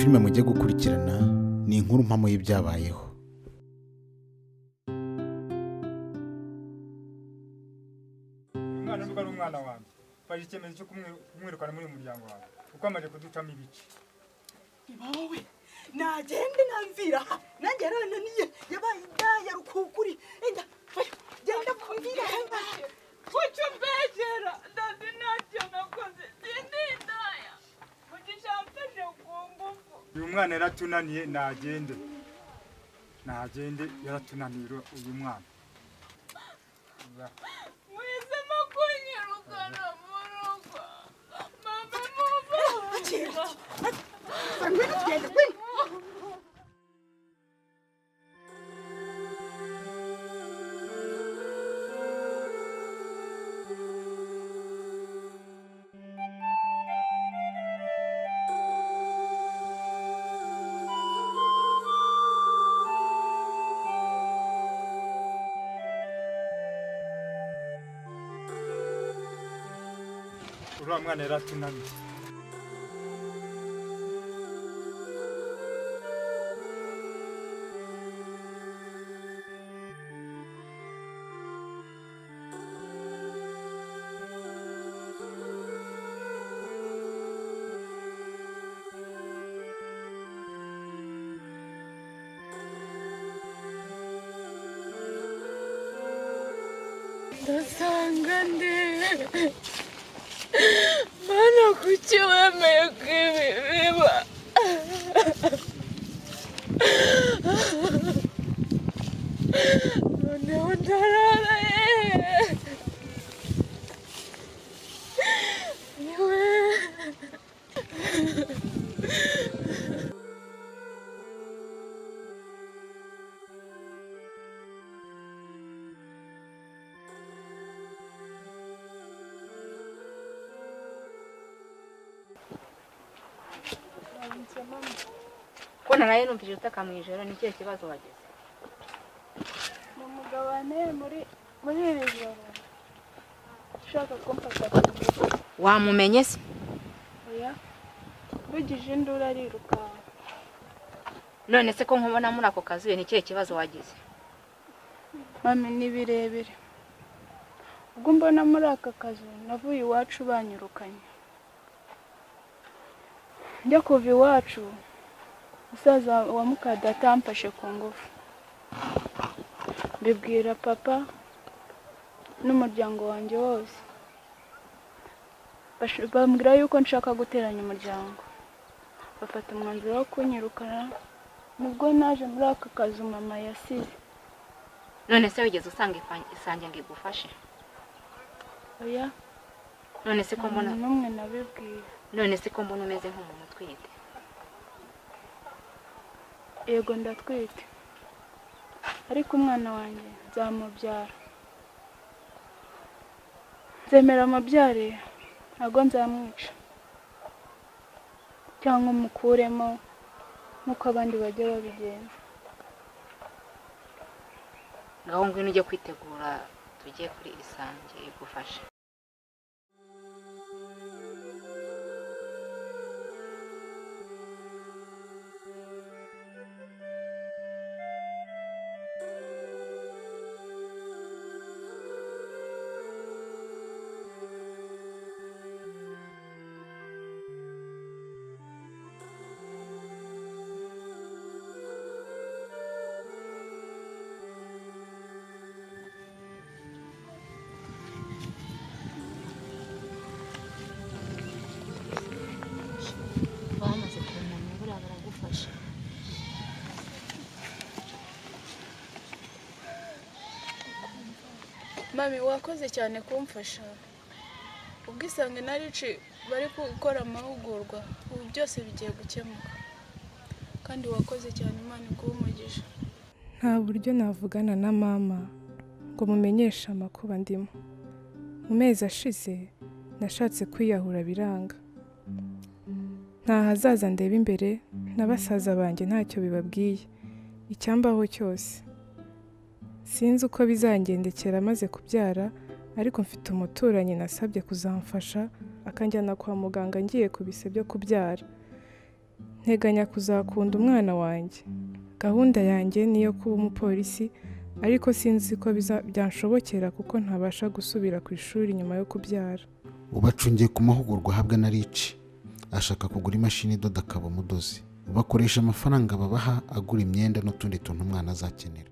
Filime mugiye gukurikirana ni inkuru mpamo y'ibyabayeho. Umwana nubwo ari umwana wanjye, mfashe icyemezo cyo kumwirukana muri uyu muryango wawe kuko amaze kuducamo ibice. Wowe nagende namvira aha, nanjye yarananiye, yabaye indaya rukukuri. Enda vayo, genda kumvira aha. Kuki umbeshyera? Ndazi ntacyo nakoze, sindi indaya. Mugisha yamfashe ku ngufu. Uyu mwana yaratunaniye, nagende, nagende, yaratunaniye uyu mwana. Mwisemo kunyirukana mu rugo. Mama, mumbabarira. Ngwino tugende, ngwino. Uriya mwana yaratunaniye. Ndasanga nde? Mana, kuki wemeye ko ibi biba? Noneho ndarara yeee niwe. Ko naraye numvise utaka mu ijoro, ni ikihe kibazo wagize? Ni umugabo wanteye muri iri joro ushaka kumfata ku ngufu. Wamumenye se? Oya, mvugije induru arirukanka. None se ko nkubona muri ako kazu, ni ikihe kibazo wagize? Mami, ni birebire. Ubwo mbona muri aka kazu, navuye iwacu banyirukanye. Njya kuva iwacu, musaza wa mukadata yamfashe ku ngufu, mbibwira papa n'umuryango wanjye wose. Bambwira yuko nshaka guteranya umuryango, bafata umwanzuro wo kunyirukana. Nibwo naje muri aka kazu mama yasize. None se wigeze usanga Isange ngo igufashe? Oya. None se ko Nta mbona muntu n'umwe nabibwiye. None se ko mbona umeze nk'umuntu utwite? Yego, ndatwite, ariko umwana wanjye nzamubyara, nzemera mubyare, ntabwo nzamwica cyangwa umukuremo nk'uko abandi bajya babigenza. Ngaho ngwino ujye kwitegura, tujye kuri Isange igufashe. Bamaze kunamira, buriya baragufasha. Mami, wakoze cyane kumfasha. Ubwo Isange na Reach bari gukora amahugurwa, ubu byose bigiye gukemuka. Kandi wakoze cyane, Imana iguhe umugisha. Nta buryo navugana na mama ngo mumenyeshe amakuba ndimo. Mu mezi ashize nashatse kwiyahura biranga. Nta hazaza ndeba imbere, na basaza banjye ntacyo bibabwiye icyambaho cyose. Sinzi uko bizangendekera maze kubyara, ariko mfite umuturanyi nasabye kuzamfasha akanjyana kwa muganga ngiye ku bise byo kubyara. Nteganya kuzakunda umwana wanjye. Gahunda yanjye ni iyo kuba umupolisi, ariko sinzi ko byanshobokera kuko ntabasha gusubira ku ishuri nyuma yo kubyara. Ubu acungiye ku mahugurwa ahabwa na Rici, ashaka kugura imashini idoda akaba umudozi. Bakoresha amafaranga babaha agura imyenda n'utundi tuntu umwana azakenera.